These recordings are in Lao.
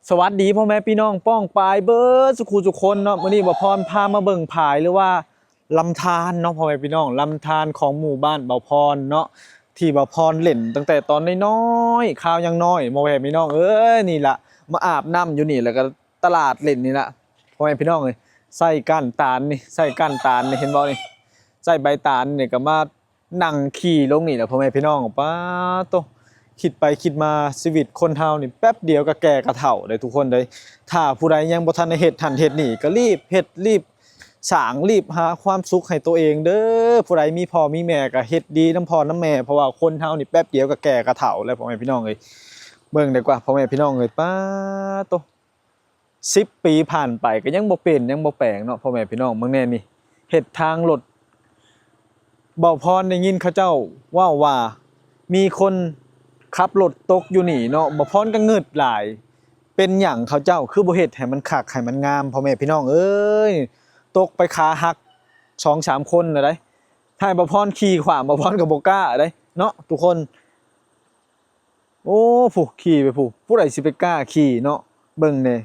ສະຫວັດດີພໍ່ແມ່ພີ່ນ້ອງປ້ອງປາຍເບິດສູ່ຄູ່ສູ່ຄົນເນາະ. ມື້ນີ້ບ່າວພອນພາມາເບິ່ງຝາຍ ຫຼືວ່າລຳທານເນາະພໍ່ແມ່ພີ່ນ້ອງ, ລຳທານຂອງໝູ່ບ້ານບ່າວພອນເນາະ ທີ່ບ່າວພອນຫຼິ້ນຕັ້ງແຕ່ຕອນນ້ອຍໆ ຄາວຍັງນ້ອຍ ພໍ່ແມ່ພີ່ນ້ອງເອີຍ. ນີ້ລະ ມາອາບນ້ຳຢູ່ນີ້ ແລ້ວກໍຕະຫຼາດຫຼິ້ນນີ້ລະ ພໍ່ແມ່ພີ່ນ້ອງເອີຍ. ໃສ່ກ້ານຕານນີ້ ໃສ່ກ້ານຕານນີ້ ເຫັນບໍ່ນີ້ ໃສ່ໃບຕານນີ້ ກໍມາ ນັ່ງຂີ່ລົງນີ້ແຫຼະພໍ່ແມ່ພີ່ນ້ອງ. ປາໂຕ ຄິດໄປຄິດມາ ຊີວິດຄົນເຮົານີ້ແປັບດຽວກໍແກ່ກໍເຖົ້າເດ້ທຸກຄົນເດ້. ຖ້າຜູ້ໃດຍັງບໍ່ທັນໄດ້ເຮັດຫັ້ນເຮັດນີ້ ກໍລີບເຮັດ ລີບສ້າງ ລີບຫາຄວາມສຸກໃຫ້ໂຕເອງເດີ້. ຜູ້ໃດມີພໍ່ມີແມ່ກໍເຮັດດີນຳພໍ່ນຳແມ່ ເພາະວ່າຄົນເຮົານີ້ແປັບດຽວກໍແກ່ກໍເຖົ້າແລ້ວ ພໍ່ແມ່ພີ່ນ້ອງເອີຍ. ເບິ່ງດີກວ່າ ພໍ່ແມ່ພີ່ນ້ອງເອີຍ ປາໂຕ ສິບປີຜ່ານໄປກໍຍັງບໍ່ເປັນ ຍັງບໍ່ແປງເນາະ ພໍ່ແມ່ພີ່ນ້ອງ. ເບິ່ງແນ່ນີ້ ເຮັດທາງລົດ ບ່າວພອນໄດ້ຍິນເຂົາເຈົ້າເວົ້າວ່າ ມີຄົນຂັບລົດຕົກຢູ່ນີ້ເນາະ. ບ່າວພອນກໍງຶດຫຼາຍ ເປັນຫຍັງເຂົາເຈົ້າຄືບໍ່ເຮັດໃຫ້ມັນຄັກໃຫ້ມັນງາມ ພໍ່ແມ່ພີ່ນ້ອງເອີຍ. ຕົກໄປຂາຫັກສອງສາມຄົນແລ້ວໃດ໋. ຖ້າໃຫ້ບ່າວພອນຂີ່ຂວາມ ບ່າວພອນກໍບໍ່ກ້າໃດ໋ເນາະທຸກຄົນ. ໂອ້ ຜູ້ຂີ່ໄປຜູ້ ຜູ້ໃດຊິໄປກ້າຂີ່ເນາະ. ເບິ່ງແດ່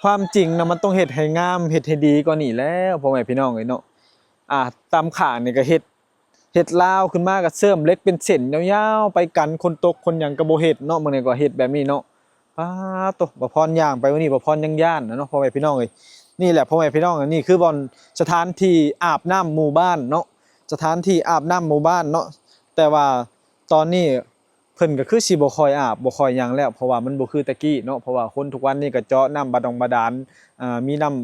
ຄວາມຈິງນະ ມັນຕ້ອງເຮັດໃຫ້ງາມ ເຮັດໃຫ້ດີກວ່ານີ້ແລ້ວ ພໍ່ແມ່ພີ່ນ້ອງເອີຍເນາະ. ອ່າ ຕາມຂ້າງນີ້ກໍເຮັດ ເຮັດລາວຂຶ້ນມາ ກໍເສີມເຫຼັກເປັນເສັ້ນຍາວໆ ໄປກັນຄົນຕົກຄົນຫຍັງກໍບໍ່ເຮັດເນາະ. ມື້ນີ້ກໍເຮັດແບບນີ້ເນາະ. ປາໂຕ ບ່າວພອນຍ່າງໄປມື້ນີ້ ບ່າວພອນຍັງຢ້ານນະເນາະ ພໍ່ແມ່ພີ່ນ້ອງເອີຍ. ນີ້ແຫຼະ ພໍ່ແມ່ພີ່ນ້ອງ ນີ້ຄືບ່ອນສະຖານທີ່ອາບນ້ຳໝູ່ບ້ານເນາະ ສະຖານທີ່ອາບນ້ຳໝູ່ບ້ານເນາະ. ແຕ່ວ່າຕອນນີ້ ເພິ່ນກໍຄືຊິບໍ່ຄ່ອຍອາບ ບໍ່ຄ່ອຍຫຍັງແລ້ວ ເພາະວ່າມັນບໍ່ຄືແຕ່ກີ້ເນາະ. ເພາະວ່າຄົນທຸກວັນນີ້ກໍເຈາະນ້ຳບາດອງບາດານ ອ່າ ມີນ້ຳ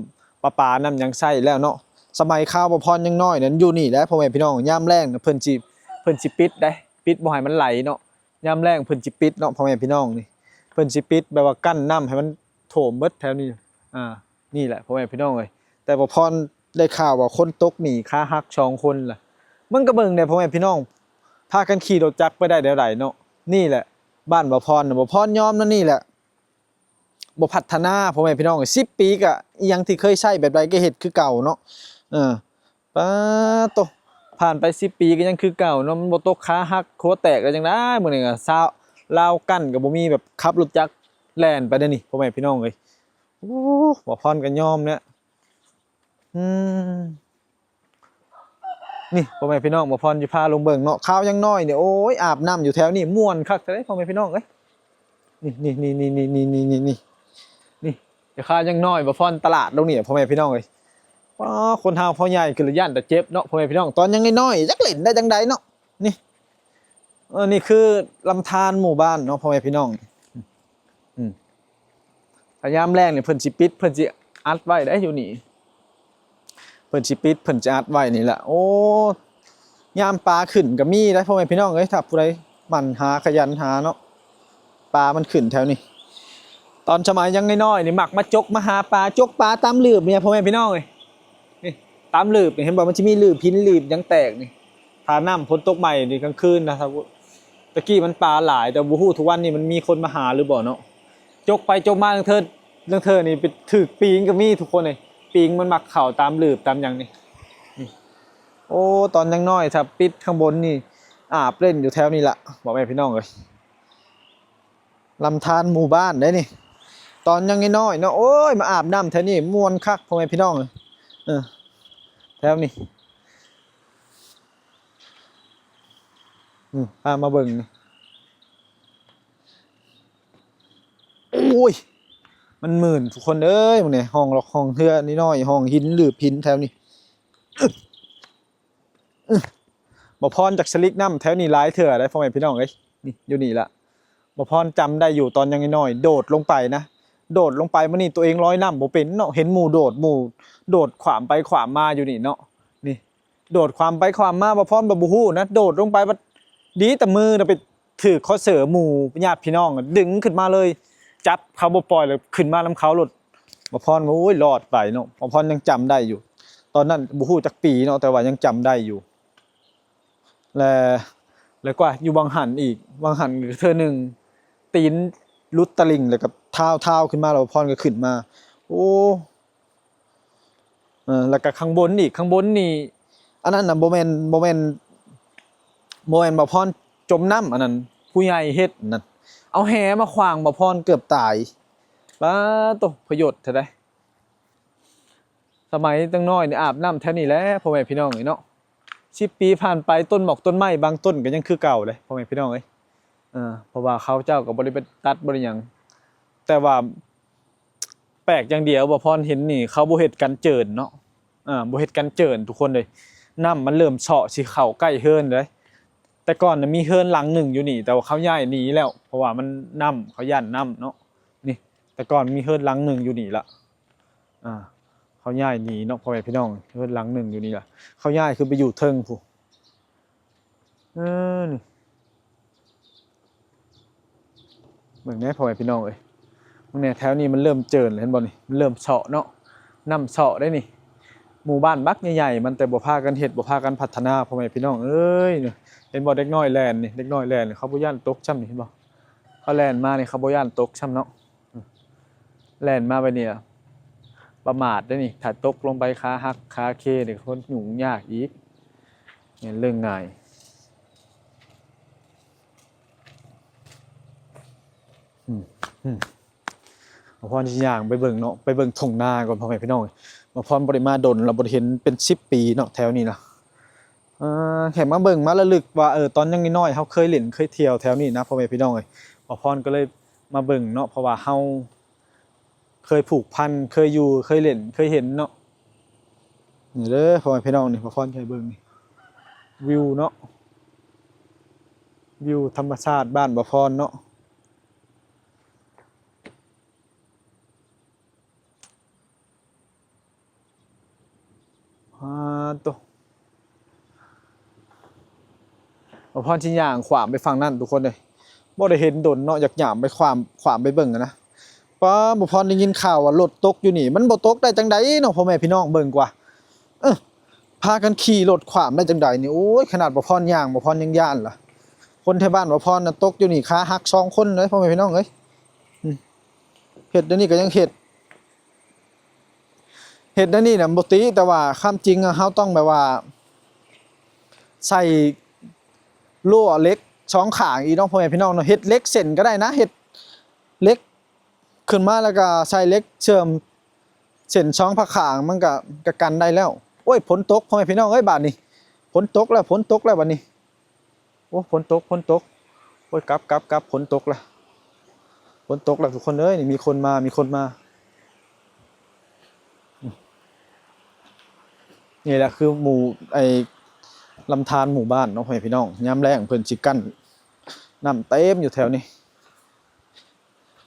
ປະປາ ນ້ຳຫຍັງໃຊ້ແລ້ວເນາະ. ສະໄໝຄາວບ່າວພອນຍັງນ້ອຍນັ້ນ ຢູ່ນີ້ແຫຼະ ພໍ່ແມ່ພີ່ນ້ອງ. ຍາມແລ້ງນະ ເພິ່ນຊິ ເພິ່ນຊິປິດໃດ໋ ປິດບໍ່ໃຫ້ມັນໄຫຼເນາະ. ຍາມແລ້ງເພິ່ນຊິປິດເນາະ ພໍ່ແມ່ພີ່ນ້ອງ. ນີ້ ເພິ່ນຊິປິດແບບວ່າກັ້ນນ້ຳໃຫ້ມັນຖ້ວມເບິດແຖວນີ້. ອ່າ ນີ້ແຫຼະ ພໍ່ແມ່ພີ່ນ້ອງເອີຍ. ແຕ່ບ່າວພອນໄດ້ຂ່າວວ່າຄົນຕົກນີ້ຂາຫັກສອງຄົນລະ. ມັນກໍເບິ່ງແດ່ ພໍ່ແມ່ພີ່ນ້ອງ ພາກັນຂີ່ລົດຈັກໄປໄດ້ແນວໃດເນາະ. ນີ້ແຫຼະ ບ້ານບ່າວພອນນະ ບ່າວພອນຍອມນຳນີ້ແຫຼະ. ບໍ່ພັດທະນາ ພໍ່ແມ່ພີ່ນ້ອງ. ສິບປີກໍອີ່ຫຍັງທີ່ເຄີຍໃຊ້ແບບໃດກໍເຮັດຄືເກົ່າເນາະ. ເອີ ປາໂຕ ຜ່ານໄປສິບປີກໍຍັງຄືເກົ່າເນາະ. ມັນບໍ່ຕົກຂາຫັກຫົວແຕກໄດ້ຈັ່ງໃດ. ມື້ນີ້ກໍຊາວລາວກັ້ນກໍບໍ່ມີ ແບບຂັບລົດຈັກແລ່ນໄປໄດ້ນີ້ ພໍ່ແມ່ພີ່ນ້ອງເອີຍ. ໂອ້ ບ່າວພອນກໍຍອມແລ້ວ. ອືມ ນີ້ ພໍ່ແມ່ພີ່ນ້ອງ ບ່າວພອນຊິພາລົງເບິ່ງເນາະ. ຄາວຍັງນ້ອຍນີ້ ໂອ້ຍ ອາບນ້ຳຢູ່ແຖວນີ້ມ່ວນຄັກແທ້ເດ້ ພໍ່ແມ່ພີ່ນ້ອງເອີຍ. ນີ້ ນີ້ ນີ້ ນີ້ ນີ້ ນີ້ ນີ້ ນີ້ ນີ້ ນີ້ ນີ້ ຄາວຍັງນ້ອຍ ບ່າວພອນຕະຫຼາດລົງນີ້ ພໍ່ແມ່ພີ່ນ້ອງເອີຍ. ປ້າ ຄົນເຮົາພໍໃຫຍ່ຂຶ້ນລະຢ້ານແຕ່ເຈັບເນາະ ພໍ່ແມ່ພີ່ນ້ອງ. ຕອນຍັງນ້ອຍໆ ຈັກຫຼິ້ນໄດ້ຈັ່ງໃດເນາະ. ນີ້ ເອີ ນີ້ຄືລຳທານໝູ່ບ້ານເນາະ ພໍ່ແມ່ພີ່ນ້ອງ. ອືມ ຖ້າຍາມແລ້ງນີ້ເພິ່ນຊິປິດ ເພິ່ນຊິອັດໄວ້ໄດ໋ຢູ່ນີ້. ເພິ່ນຊິປິດ ເພິ່ນຊິອັດໄວ້ນີ້ແຫຼະ. ໂອ້ ຍາມປາຂຶ້ນກໍມີໄດ໋ ພໍ່ແມ່ພີ່ນ້ອງເອີຍ. ຖ້າຜູ້ໃດໝັ່ນຫາຂະຫຍັນຫາເນາະ ປາມັນຂຶ້ນແຖວນີ້. ຕອນສະໄໝຍັງນ້ອຍໆນີ້ມັກມາຈົກມາຫາປາ ຈົກປາຕາມລືບນີ້ ພໍ່ແມ່ພີ່ນ້ອງເອີຍ. ນີ້ ຕາມລືບນີ້ ເຫັນບໍ່ ມັນຊິມີລືບຫີນລືບຫຍັງແຕກນີ້. ຖ້ານ້ຳຝົນຕົກໃໝ່ນີ້ກາງຄືນນະ ຖ້າ ຕະກີ້ມັນປາຫຼາຍ ແຕ່ບໍ່ຮູ້ທຸກວັນນີ້ມັນມີຄົນມາຫາຫຼືບໍ່ເນາະ. ຈົກໄປຈົກມາ ລາງເທື່ອ ລາງເທື່ອນີ້ໄປຖືກປີງກໍມີທຸກຄົນເອີຍ. ປີງມັນມັກເຂົ້າຕາມລືບຕາມຫຍັງນີ້. ນີ້ ໂອ້ ຕອນຍັງນ້ອຍ ຖ້າປິດຂ້າງບົນນີ້ ອາບຫຼິ້ນຢູ່ແຖວນີ້ລະ ພໍ່ແມ່ພີ່ນ້ອງເອີຍ. ລຳທານໝູ່ບ້ານເດ້ນີ້ ຕອນຍັງນ້ອຍໆເນາະ. ໂອ້ຍ ມາອາບນ້ຳແຖວນີ້ມ່ວນຄັກ ພໍ່ແມ່ພີ່ນ້ອງເອີຍ. ເອີ ແຖວນີ້ ອືມ ພາມາເບິ່ງນີ້. ໂອ້ຍ ມັນມື່ນທຸກຄົນເອີຍ. ມື້ນີ້ຮ່ອງລອກຮ່ອງເຮືອນ້ອຍໆ ຮ່ອງຫີນ ລືບຫີນແຖວນີ້. ອື ອື ບ່າວພອນຈັກສະລິກນ້ຳແຖວນີ້ຫຼາຍເທື່ອໄດ໋ ພໍ່ແມ່ພີ່ນ້ອງເອີຍ. ນີ້ ຢູ່ນີ້ລະ ບ່າວພອນຈຳໄດ້ຢູ່ ຕອນຍັງນ້ອຍໆ ໂດດລົງໄປນະ ໂດດລົງໄປ. ມື້ນີ້ໂຕເອງລອຍນ້ຳບໍ່ເປັນເນາະ ເຫັນໝູ່ໂດດ ໝູ່ໂດດຂວາມໄປຂວາມມາຢູ່ນີ້ເນາະ. ນີ້ ໂດດຂວາມໄປຂວາມມາ ບ່າວພອນບໍ່ ບໍ່ຮູ້ນະ ໂດດລົງໄປ ບັດດີແຕ່ມືນະໄປຖືກຂໍ້ເສີໝູ່ຍາດພີ່ນ້ອງດຶງຂຶ້ນມາເລີຍ. ຈັບເຂົາບໍ່ປ່ອຍ ແລ້ວຂຶ້ນມານຳເຂົາໂລດ. ບ່າວພອນວ່າ ໂອ້ຍ ລອດໄປເນາະ. ບ່າວພອນຍັງຈຳໄດ້ຢູ່ ຕອນນັ້ນບໍ່ຮູ້ຈັກປີເນາະ ແຕ່ວ່າຍັງຈຳໄດ້ຢູ່. ແລະ ແລ້ວກວ່າຢູ່ວັງຫັນອີກ ວັງຫັນກໍເທື່ອໜຶ່ງ ຕີນຫຼຸດຕະລິ່ງ ແລ້ວກໍທ້າວໆຂຶ້ນມາ ແລ້ວບ່າວພອນກໍຂຶ້ນມາ. ໂອ້ ເອີ ແລ້ວກໍຂ້າງບົນອີກ ຂ້າງບົນນີ້ ອັນນັ້ນນະ ບໍ່ແມ່ນ ບໍ່ແມ່ນ ບໍ່ແມ່ນບ່າວພອນຈົມນ້ຳ ອັນນັ້ນຜູ້ໃຫຍ່ເຮັດນັ້ນ ເອົາແຫມາຂວ້າງ ບ່າວພອນເກືອບຕາຍ. ປາໂຕ ພະຍົດເທື່ອໃດ. ສະໄໝຕັ້ງນ້ອຍນີ້ອາບນ້ຳແຖວນີ້ແຫຼະ ພໍ່ແມ່ພີ່ນ້ອງເອີຍເນາະ. ສິບປີຜ່ານໄປ ຕົ້ນໝອກຕົ້ນໄມ້ບາງຕົ້ນກໍຍັງຄືເກົ່າເດ້ ພໍ່ແມ່ພີ່ນ້ອງເອີຍ. ເອີ ເພາະວ່າເຂົາເຈົ້າກໍບໍ່ໄດ້ໄປຕັດບໍ່ໄດ້ຫຍັງ ແຕ່ວ່າ ແປກຢ່າງດຽວ ບ່າວພອນເຫັນນີ້ ເຂົາບໍ່ເຮັດກັນເຈີນເນາະ. ເອີ ບໍ່ເຮັດກັນເຈີນທຸກຄົນເອີຍ. ນ້ຳມັນເລີ່ມເຊາະຊິເຂົ້າໃກ້ເຮືອນເດ້. ແຕ່ກ່ອນນະມີເຮືອນຫຼັງໜຶ່ງຢູ່ນີ້ ແຕ່ວ່າເຂົາຍ້າຍໜີແລ້ວ ເພາະວ່າມັນ ນ້ຳ ເຂົາຢ້ານນ້ຳເນາະ. ນີ້ ແຕ່ກ່ອນມີເຮືອນຫຼັງໜຶ່ງຢູ່ນີ້ລະ ອ່າ ເຂົາຍ້າຍໜີເນາະ ພໍ່ແມ່ພີ່ນ້ອງ. ເຮືອນຫຼັງໜຶ່ງຢູ່ນີ້ລະ ເຂົາຍ້າຍຂຶ້ນໄປຢູ່ເທິງພຸ້ນ. ເອີ ນີ້ ເບິ່ງແດ່ພໍ່ແມ່ພີ່ນ້ອງເອີຍ ເບິ່ງແດ່ ແຖວນີ້ມັນເລີ່ມເຈີນແລ້ວ ເຫັນບໍ່ນີ້ ມັນເລີ່ມເຊາະເນາະ. ນ້ຳເຊາະເດ້ນີ້ ໝູ່ບ້ານບັກໃຫຍ່ໆ ມັນແຕ່ບໍ່ພາກັນເຮັດ ບໍ່ພາກັນພັດທະນາ ພໍ່ແມ່ພີ່ນ້ອງເອີຍ. ເຫັນບໍ່ ເດັກນ້ອຍແລ່ນນີ້ ເດັກນ້ອຍແລ່ນນີ້ ເຂົາບໍ່ຢ້ານຕົກຊ້ຳນີ້ ເຫັນບໍ່. ເຂົາແລ່ນມານີ້ ເຂົາບໍ່ຢ້ານຕົກຊ້ຳເນາະ. ແລ່ນມາແບບນີ້ລະປະໝາດເດ້ນີ້ ຖ້າຕົກລົງໄປຂາຫັກຂາເຄນີ້ ຄົນຫຍຸ້ງຍາກອີກ ແມ່ນເລື່ອງງ່າຍ. ອືມ ອືມ ບ່າວພອນຊິຍ່າງໄປເບິ່ງເນາະ ໄປເບິ່ງທົ່ງນາກ່ອນ ພໍ່ແມ່ພີ່ນ້ອງ. ບ່າວພອນບໍ່ໄດ້ມາດົນແລ້ວ ບໍ່ໄດ້ເຫັນເປັນສິບປີເນາະ ແຖວນີ້ນະ. ເອີ ແຄ່ມາເບິ່ງມາລະລຶກວ່າ ເອີ ຕອນຍັງນ້ອຍໆ ເຮົາເຄີຍຫຼິ້ນເຄີຍທ່ຽວແຖວນີ້ນະ ພໍ່ແມ່ພີ່ນ້ອງເອີຍ. ບ່າວພອນກໍເລີຍມາເບິ່ງເນາະ ເພາະວ່າເຮົາເຄີຍຜູກພັນ ເຄີຍຢູ່ ເຄີຍຫຼິ້ນ ເຄີຍເຫັນເນາະ. ນີ້ເດີພໍ່ແມ່ພີ່ນ້ອງ ນີ້ບ່າວພອນໃຫ້ເບິ່ງນີ້ ວິວເນາະ ວິວທຳມະຊາດບ້ານບ່າວພອນເນາະ. ອາໂຕ ບ່າວພອນຊິຍ່າງຂວາມໄປຝັ່ງນັ້ນທຸກຄົນເອີຍ. ບໍ່ໄດ້ເຫັນດົນເນາະ ຢາກຍ່າງໄປຂວາມ ຂວາມໄປເບິ່ງຫັ້ນນະ. ປ້າ ບ່າວພອນໄດ້ຍິນຂ່າວວ່າລົດຕົກຢູ່ນີ້ ມັນບໍ່ຕົກໄດ້ຈັ່ງໃດເນາະ ພໍ່ແມ່ພີ່ນ້ອງ ເບິ່ງກວ່າ ເອີ ພາກັນຂີ່ລົດຂວາມໄດ້ຈັ່ງໃດນີ້. ໂອ້ຍ ຂະໜາດບ່າວພອນຍ່າງ ບ່າວພອນຍັງຢ້ານລະ ຄົນແຖວບ້ານບ່າວພອນນະຕົກຢູ່ນີ້ຂາຫັກສອງຄົນເລີຍ ພໍ່ແມ່ພີ່ນ້ອງເອີຍ. ອືມ ເຮັດແນວນີ້ກໍຍັງເຮັດ ເຮັດແນວນີ້ນະບໍ່ຕິ ແຕ່ວ່າຄວາມຈິງເຮົາຕ້ອງແບບວ່າ ໃສ່ລົ້ວເຫຼັກສອງຂ້າງອີກເນາະ ພໍ່ແມ່ພີ່ນ້ອງເນາະ. ເຮັດເຫຼັກເສັ້ນກໍໄດ້ນະ ເຮັດເຫຼັກຂຶ້ນມາ ແລ້ວກໍໃສ່ເຫຼັກເຊື່ອມເສັ້ນສອງພາກຂ້າງ ມັນກໍ ກໍກັນໄດ້ແລ້ວ. ໂອ້ຍ ຝົນຕົກ ພໍ່ແມ່ພີ່ນ້ອງເອີຍ ບາດນີ້ ຝົນຕົກແລ້ວ ຝົນຕົກແລ້ວບາດນີ້. ໂອ້ ຝົນຕົກ ຝົນຕົກ ໂອ້ຍ ກັບ ກັບ ກັບ ຝົນຕົກແລ້ວ ຝົນຕົກແລ້ວທຸກຄົນເອີຍ. ນີ້ມີຄົນມາ ມີຄົນມາ. ນີ້ແຫຼະຄືໝູ່ ໄອ້ ລຳທານໝູ່ບ້ານເນາະ ພໍ່ແມ່ພີ່ນ້ອງ. ຍາມແລ້ງເພິ່ນຊິກັ້ນນ້ຳເຕັມຢູ່ແຖວນີ້.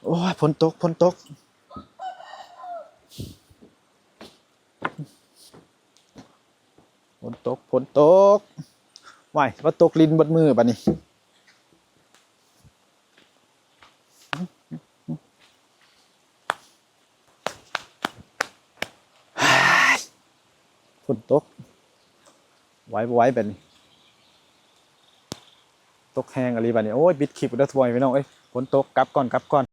ໂອ້ຍ ຝົນຕົກ ຝົນຕົກ ຝົນຕົກ ຝົນຕົກ. ວ້າຍ ວ່າຕົກລິນເບິດມື້ບາດນີ້. ຝົນຕົກ ໄຫວບໍ່ໄຫວບາດນີ້ ຕົກແຮງອີ່ຫຼີບາດນີ້. ໂອ້ຍ ປິດຄລິບເດີ ພໍ່ແມ່ພີ່ນ້ອງເອີຍ ຝົນຕົກ. ກັບກ່ອນ ກັບກ່ອນ.